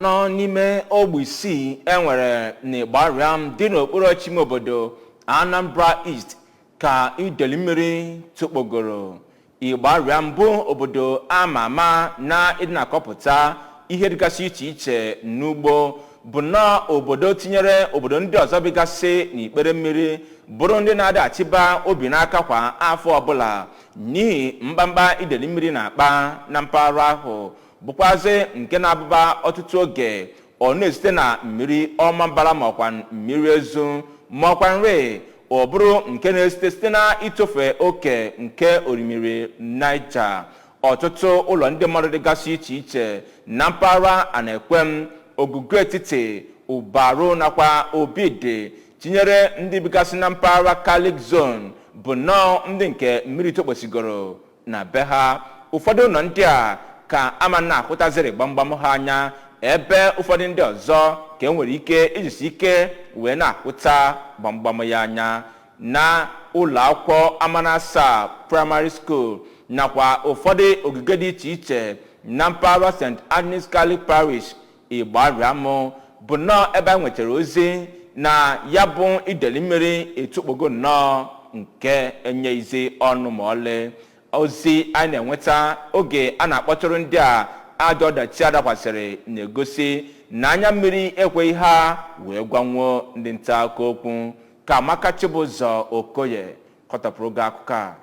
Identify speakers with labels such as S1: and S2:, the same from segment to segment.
S1: Nọ n'ime ogbe isii e nwere n'Ịgbarịam dị n'okpuru ọchịchị ime obodo Anambra East ka ideli mmiri tụkpogoro. Ịgbarịam bụ obodo ama ama na ịdị na-akọpụta ihe dịgasị iche iche n'ugbo, bụ nnọọ obodo tinyere obodo ndị ọzọ bigasị n'ikpere mmiri, bụrụ ndị na-adaghachiba obi n'aka kwa afọ ọbụla n'ihi mkpamkpa ideli mmiri na-akpa na mpaghara ahụ, bụkwazị nke na-abụba ọtụtụ oge ọ na-esite na mmiri ọmambara, maọkwa mmiri ezu, maọkwa nri ọ bụrụ nke na-esite site na itofe oke nke orimiri Niger. Ọtụtụ ụlọ ndị mmadụ dịgasị iche iche na mpaghara Anaekwem, Ogugu Etiti, Ụbarụ nakwa Obidi, tinyere ndị bigasị na mpaghara Kalik Zone, bụ nnọọ ndị nke mmiri tokposigoro na be ha. Ụfọdụ ụlọ ndị a ka ama na-ahụtaziri gbamgbam ha anya, ebe ụfọdụ ndị ọzọ ka e nwere ike ijisi ike wee na-ahụta gbamgbam ya anya. Na ụlọ akwụkwọ Amanasa Primary School nakwa ụfọdụ ogige dị iche iche na mpaghara St. Agnes Catholic Parish, Ịgbarịamụ, bụ nnọọ ebe a nwetara ozi na ya bụ ideli mmiri etukpogo nnọọ nke enyeghịzi ọnụ ma ọlị. Ozi anyị na-enweta oge a na-akpọtụrụ ndị a ajọ ọdachi a dakwasịrị na-egosi na anya mmiri ekweghị ha wee gwanwuo ndị nta akụkọ okwu. Ka Amaka Chibụzọ Okoye kọtọpụrụ gị akụkọ a.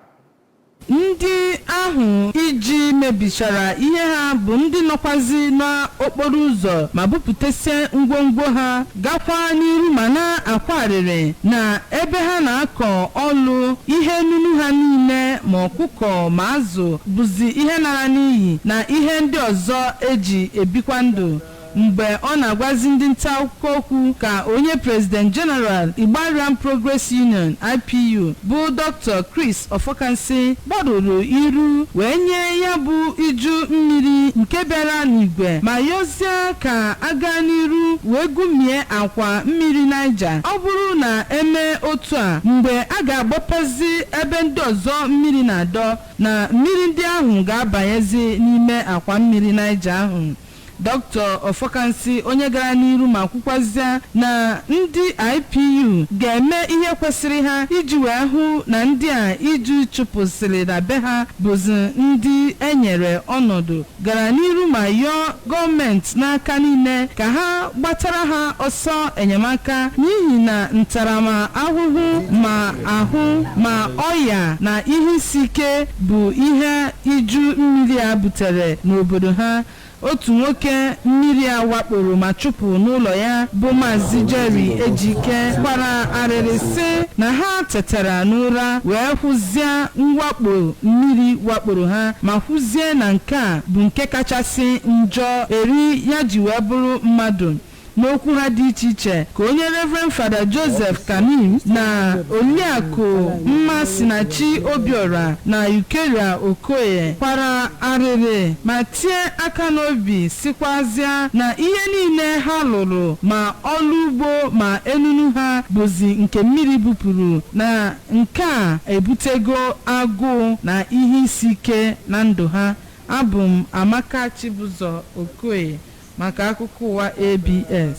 S2: Ndị ahụ iji mebichara ihe ha bụ ndị nọkwazi n'okporo ụzọ ma bupụtasịa ngwongwo ha, gakwa n'iru ma na-akwa arịrị na ebe ha na-akọ ọlụ, ihe nunu ha niile, ma ọkụkọ ma azụ, bụzi ihe nara n'iyi na ihe ndị ọzọ eji ebikwa ndụ. Mgbe ọ na-agwazi ndị nta akụkọ okwu ka onye President General Igbariam Progress Union, IPU, bụ Dr. Chris Ọfọkansị gbarụrụ iru wee nye ya bụ iju mmiri nke bịara n'igwe ma yọzie ka a gaa n'iru wee gumie akwa mmiri Niger, ọ bụrụ na eme otu a, mgbe a ga-agbapezi ebe ndị ọzọ mmiri na-adọ, na mmiri ndị ahụ ga-abanyezi n'ime akwa mmiri Niger ahụ. Dr. Ọfọkansị, onye gara n'iru ma kwukwazie na ndị IPU ga-eme ihe kwesịrị ha iji wee hụ na ndị a iji chụpụsịrị na be ha bụzi ndị enyere ọnọdụ, gara n'iru ma yọọ gọọmenti n'aka niile ka ha gbatara ha ọsọ enyemaka, n'ihi na ntaramahụhụ ma ahụ ma ọya na ihe isi ike bụ ihe iju mmiri a butere n'obodo ha. Otu nwoke mmiri a wakporo ma chụpụ n'ụlọ ya bụ Maazị Jerry Ejike kwara arịrị sị na ha tetara n'ụra wee hụzie mwakpo mmiri wakporo ha, ma hụzie na nke a bụ nke kachasị njọ eri ya ji wee bụrụ mmadụ. N'okwu ha dị iche iche ka onye Reverend Fada Joseph Kanim na Oliakụ Mmasinachi Obiora na Eucharia Okoye kwara arịrị ma tie aka n'obi, sikwazịa na ihe niile ha lụrụ, ma ọlụ ugbo ma enunu ha, bụzi nke mmiri bupụrụ, na nke a ebutego agụụ na ihe isi ike na ndụ ha. Abụ m Amaka Chibụzọ Okoye maka akụkọ ụwa ABS.